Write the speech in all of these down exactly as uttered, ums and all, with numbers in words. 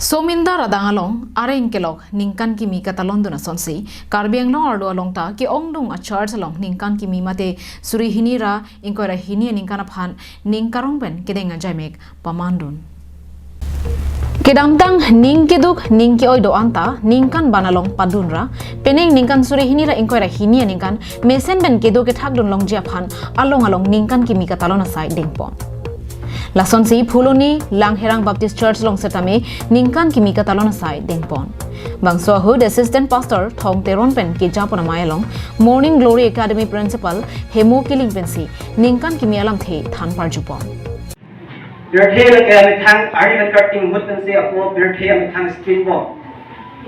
Sominda radang along areng kelok ningkan kimi katalon dun asonsi, Karbi Anglong arlo along ta ke-ongdung a church along ningkan kimi mate suri hini ra ingkoi ra hini aningkan aphan ning karong pen kedeng ajaimek paman dun. Kedamtang ning keduk ning ke-oi do-an ta ningkan ban along padun ra, penang ningkan suri hini ra ingkoi ra hini aningkan mesen pen kedo kethak dun longji aphan along along ningkan kimi katalon asai dengpon. Lasonsi Phuloni Langherang Baptist Church along setame ningkan kimi katalon asai dengpon. Bangso ahut Assistant Pastor Thong Teron pen kejapon amei along Morning Glory Academy Principal Hemo Killing pensi ningkan kimi alamthe than parjupon. Pirthe lake amethang arni pen karting ahut pensi ako pirthe amethang screen bom.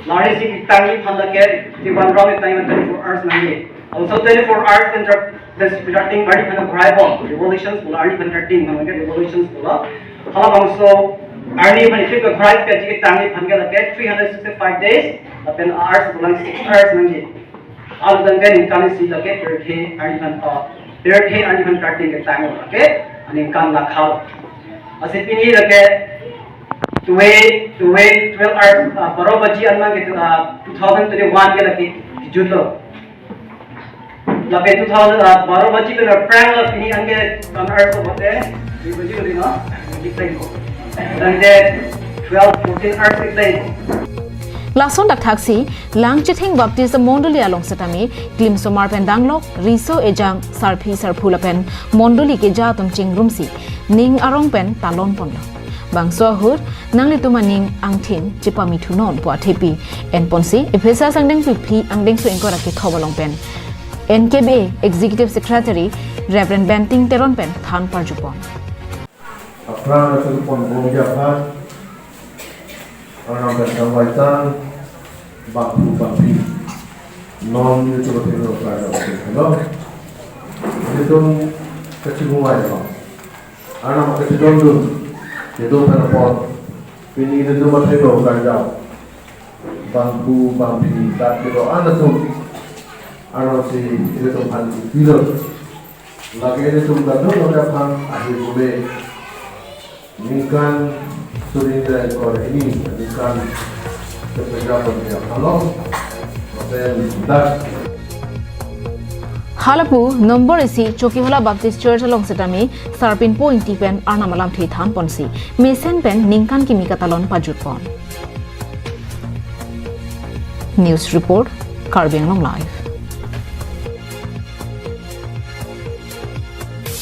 Lari si kitangji aphan lake, ti ban rong itang twenty-four hours nangji. Also twenty-four hours pen ter-, pen projecting bari aphan krai bom. Revolutions bola arni pen thirteen nang lake Revolutions bola. Halabangso arni pen ifit krai pe ji kitangji aphan ke lake three hundred sixty-five days, lapen hours bola six hours nangji. Alangdang ke ningkan isi lake pirthe arni pen, uh, pirthe arni pen karting ketang lake aningkan lakhau. Lasi pini lake twelve, twelve, twelve hours, uh, baro baji anman ke, uh, two thousand twenty-one ke lake kijutlo. Lapen two thousand, uh, baro baji pen aphrang la pini anke one hours bote, three baji ulit no? Baji plengpo. Anke twelve, fourteen hours plengpo. Lason dak thaksi, Langchithing Baptist Mondoli along setame, klimsomar pen danglok, riso ejang, sarpi sarpo lapen, Mondoli keja atum chingrumsi, ning arong pen talon ponlo. Bangso ahut, nanglitum aning angthin, chepami thunon pu athepi, enponsi, Ephesa angdengpi phli angdengso ingkoi ra kethom along pen, N K B A Executive Secretary, Reverend Benting Teron pen than parjupon. Aphrang atum pon bom jahat, Arnam pen kangvai tang, bangphu bangphi. Non YouTube athengno klarjap atheng hello. Ilitum kachibungai bang. Arnam kachidondun, kedo pen apor. Pini ilitum athengno klarjap. Bangphu bangphi, dak kedo-an atum. Arnam si ilitum aphan pilo. Lake ilitum kadokave aphan ahirjume ningkan suri ra ingkoi ra hini ningkan kepejapon ke aphan long. Hotel dak. Halapu nombor isi Chokihola Baptist Church along setame Sarpinpo Ingti pen Arnam alamthe than ponsi mesen pen ningkan kimi katalon pajutpon. News report, Karbi Anglong Live.